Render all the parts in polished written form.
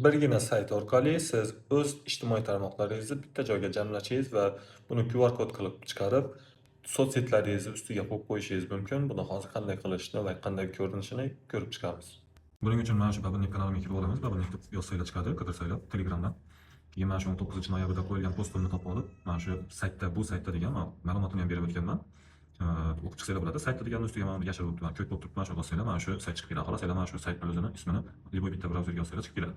Birgina sayt orqali siz o'z ijtimoiy tarmoqlaringizni bitta joyga jamlashingiz va buni QR kod qilib chiqarib, соцсеть laringizni ustiga qo'yib qo'yishingiz mumkin. Buni hozir qanday qilishni va qanday ko'rinishini ko'rib chiqamiz. Buning uchun mana shu Babelnet kanalimga kirib olamiz. Babelnet deb yozsanglar chiqadi, qidirsanglar Telegramdan. Keyin mana shu 19 noyabrda qo'yilgan postimni topib olib, mana shu saytda, bu saytda degan ma'lumotini ham berib o'tganman. O'qib chiqsanglar bo'ladi. Saytda deganni ustiga mana yashil bo'lib turgan, ko'k bo'lib turibdi, mana shuni bossanglar, mana shu sayt chiqib keladi. Xohlasanglar, mana shu saytni o'zini ismini любой bitta brauzerga yozsanglar chiqib keladi.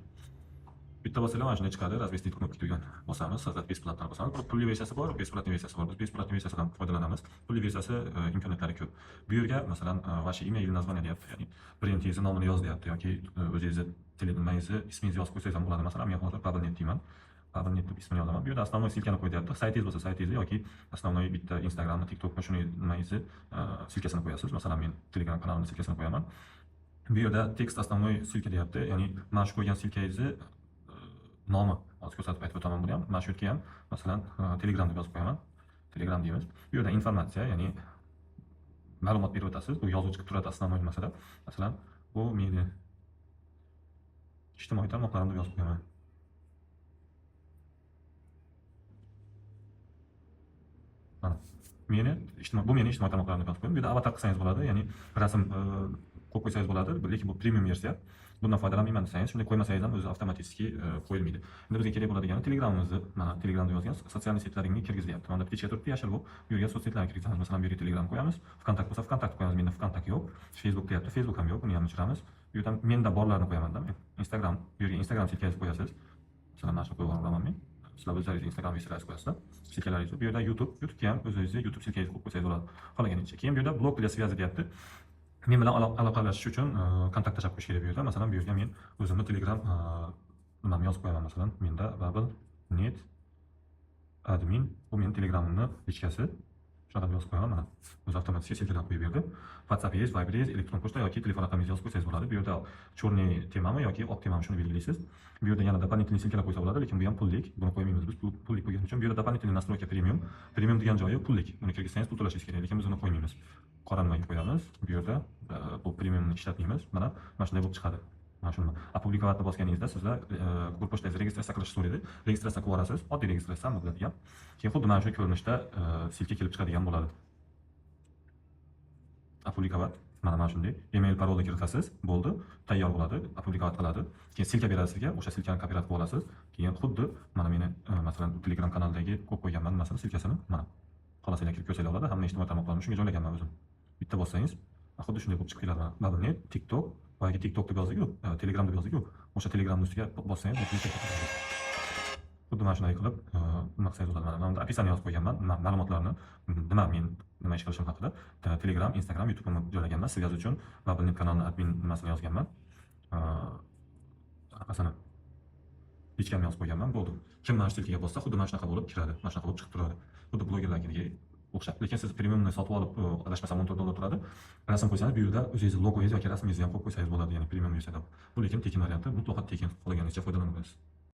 Bitta bossanglar, mana shunday chiqadi. Разместить кнопка degan bosamiz, создать бесплатно bosamiz. Buni pulli versiyasi bor, бесплатный versiyasi bor. Biz бесплатный versiyasidan foydalanamiz. Pulli versiyasi imkoniyatlari ko'p. Bu yerga, masalan, ваше имя или название deyapti, ya'ni brendingizni nomini yoz deyapti yoki o'zingizni nimangizni, ismingizni yozib qo'ysangiz ham bo'ladi. Masalan, men hozir Babelnet deyman. Babelnet deb ismini yozaman. Bu yerda основной ссылка ni qo'y deyapti. Saytingiz bo'lsa saytingizni yoki основной bitta Instagramni, TikTokni, shuni nimangizni ссылка sini qo'yasiz. Masalan, men Telegram kanalimni ссылка sini qo'yaman. Bu yerda текст основной ссылка deyapti, ya'ni mana shu qo'ygan ссылка ngizni nomi. Hozir ko'rsatib aytib o'taman buni ham. Mana shu yerga ham, masalan, Telegram deb yozib qo'yaman. Telegram deymiz. Bu yerda informatsiya, ya'ni ma'lumot berib o'tasiz. Bu yozuv chiqib turadi основной nimasida. Masalan, bu meni ijtimoiy tarmoqlarim deb yozib qo'yaman. Mana meni ijtimoiy, bu meni ijtimoiy tarmoqlarimda yozib qo'ydim. Bu yerda avatar qilsangiz bo'ladi, ya'ni rasm qo'yib qo'ysangiz bo'ladi, lekin bu premium versiya. Bundan foydalanmayman desangiz, shunday qo'ymasangiz ham o'zi avtomatik qo'yilmaydi. Endi bizga kerak bo'ladigani Telegramimizni, mana Telegramda yozgan социальный сеть laringni kirgiz deyapti. Mana птичка turibdi yashil bo'lib, bu yerga соцсеть larni kirgizamiz. Masalan, bu yerga Telegram qo'yamiz, VKontakte bo'lsa VKontakte qo'yamiz. Menda VKontakte yo'q. Facebook deyapti, Facebook ham yo'q, uni ham o'chiramiz. Bu yerdan menda borlarni qo'yamanda men. Instagram, bu yerga Instagram ссылка ngizni qo'yasiz. Masalan, mana shuni qo'yib yuboraman men. Sizlar o'zlaringiz Instagram versiyalaringizni qo'yasizlar. Ссылка laringizni. Bu yerda YouTube, YouTube'ga ham o'zingizni YouTube ссылка ngizni qo'yib qo'ysangiz bo'ladi. Xohlaganingizcha. Keyin bu yerda блок для связи deyapti. Men bilan aloqalashish uchun kontakt tashlab qo'yish kerak bu yerda. Masalan, bu yerga men o'zimni Telegram nimamni yozib qo'yaman. Masalan, menda Babel net admin, bu meni Telegramimni личка si. Shunaqa deb yozib qo'yaman, mana. O'zi avtomatik ссылка lar qo'yib berdi. WhatsAppingiz, Viberingiz, elektron pochta yoki telefon raqamingizni yozib qo'ysangiz bo'ladi. Bu yerda черный temami yoki oq temami, shuni belgilaysiz. Bu yerda yana дополнительный ссылка lar qo'ysa bo'ladi, lekin bu ham pullik. Buni qo'ymaymiz biz, pullik bo'lgani uchun. Bu yerda дополнительный настройка premium. Premium degan joyi pullik. Buni kirgizsangiz pul to'lashingiz kerak, lekin biz uni qo'ymaymiz. Qora nimaga qo'yamiz. Bu yerda bu premiumni ishlatmaymiz. Mana shunday bo'lib chiqadi. Mana shuni опубликовать bosganingizda sizlar Google pochtangizni registratsiya qilishni so'raydi. Registratsiya qilib yuborasiz. Oddiy registratsiya, hamma biladigan. Keyin xuddi mana shu ko'rinishda ссылка kelib chiqadigan bo'ladi. Опубликовать. Mana shunday. Email, parolni kiritasiz, bo'ldi, tayyor bo'ladi, опубликовать qiladi. Keyin ссылка beradi sizga, o'sha ссылка ni копировать qilib olasiz. Keyin xuddi mana meni masalan, Telegram kanalidagi qo'yib qo'yganman nimasini, ссылка sini. Mana. Xohlasanglar kirib ko'rsanglar bo'ladi. Hamma ijtimoiy tarmoqlarni shunga joylaganman o'zim. Bitta bossangiz, xuddi shunday bo'lib chiqib keladi mana. Babelnet, TikTok, boyagi TikTok deb yozdik-ku, Telegram deb yozdik-ku. O'sha Telegramni ustiga bossangiz, xuddi mana shunday qilib nima qilsangiz bo'ladi. Mana bunda описание yozib qo'yganman, ma'lumotlarni, nima men nima ish qilishim haqida. Telegram, Instagram, YouTube'imni joylaganman. Связь uchun Babelnet kanalini admin nimasini yozganman. Anaqasini, личка mni yozib qo'yganman, bo'ldi. Kim mana shu ссылка ga bossa, xuddi mana shunaqa bo'lib kiradi, mana shunaqa bo'lib chiqib turadi. Xuddi blogerlarnikiga o'xshab. Lekin siz premiumni sotib olib, adashmasam 14 dollar turadi. Rasm qo'ysangiz, bu yerda o'zingizni logoyingiz yoki rasmingizni ham qo'yib qo'ysangiz bo'ladi, ya'ni premium versiyada. Bu lekin tekin varianti, mutlaqo tekin, xohlaganingizcha foydalana olasiz.